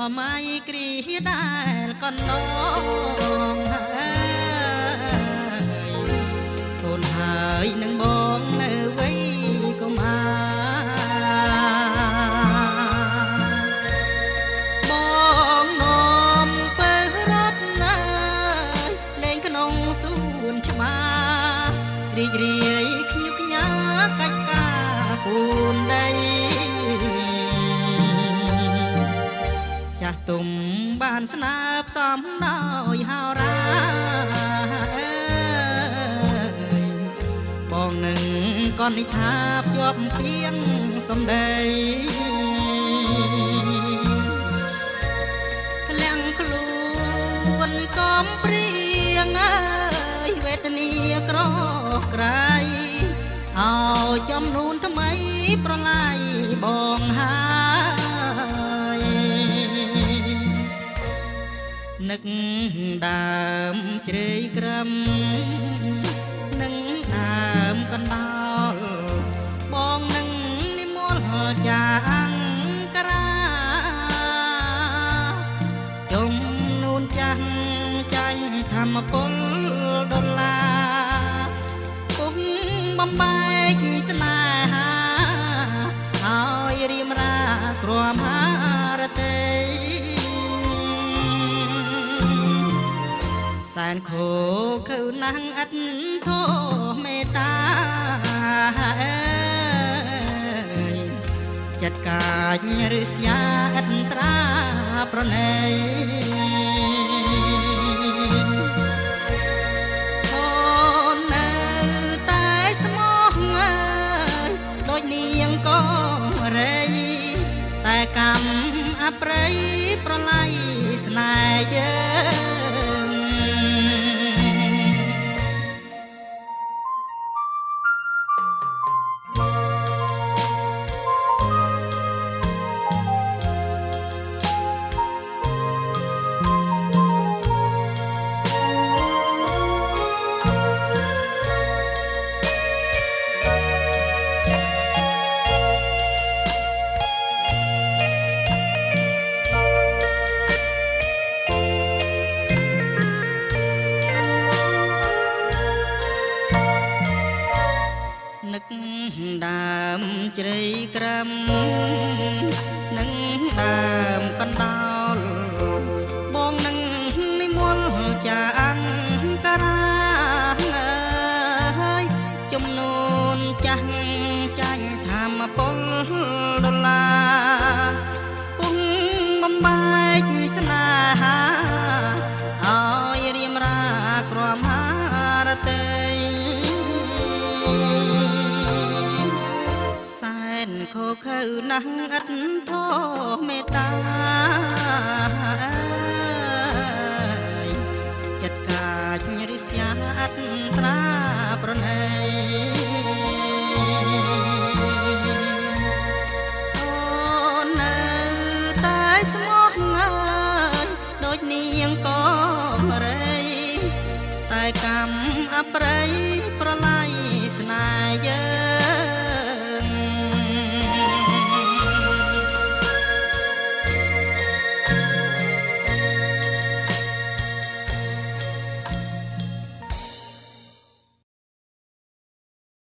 សម័យគ្រាដែលកន្លងហើយអូនហើយនឹងបងនៅវ័យកុមារបងនាំពើរត់ណាលេងក្នុងសួនច្បាររីករាយខ្ញៀវខ្ញាកាច់ការពូនដីចាស់ទុំបានស្នើផ្សំដោយហោរាបងនឹងកនិដ្ឋាភ្ជាប់ពីងសំដីក្លាំងខ្លួនកំព្រៀងអើយវេទនាក្រក្រៃឲ្យចំនួនថ្មីប្រឡាយបងហើយនឹកដើមជ្រៃក្រឹមនឹងដើមកណ្ដោលបងនឹងនិមលចាអង្ការាចំនួនចាស់ចាញ់ធម្មពលដុល្លារពុំបំបែកស្នេហាឲ្យរៀមរាក្រមហារតីសែនខោខៅណាស់ឥតធមេត្តាអើយចិត្តកាចឬស្យាឥតត្រាប្រណីអូននៅតែស្មោះអើយដូចនាងករីតែកម្មអប្រិយប្រឡ័យស្នេហ៍យើង នឹកដើមជ្រៃក្រឹមនឹងដើមកណ្ដោលបងនឹងនិមលចាអង្ការាអើយចំនួនចាស់ចាញ់ធម្មពលដុល្លារពុំបំបែកស្នេហាឲ្យរៀមរាក្រមហារតីសែនខោខៅណាស់ឥតធមេត្តាអើយចិត្តកាចរិស្យាអត្រាប្រណីអូននៅតែស្មោះអើយដូចនាងករីតែកម្មអប្រិយ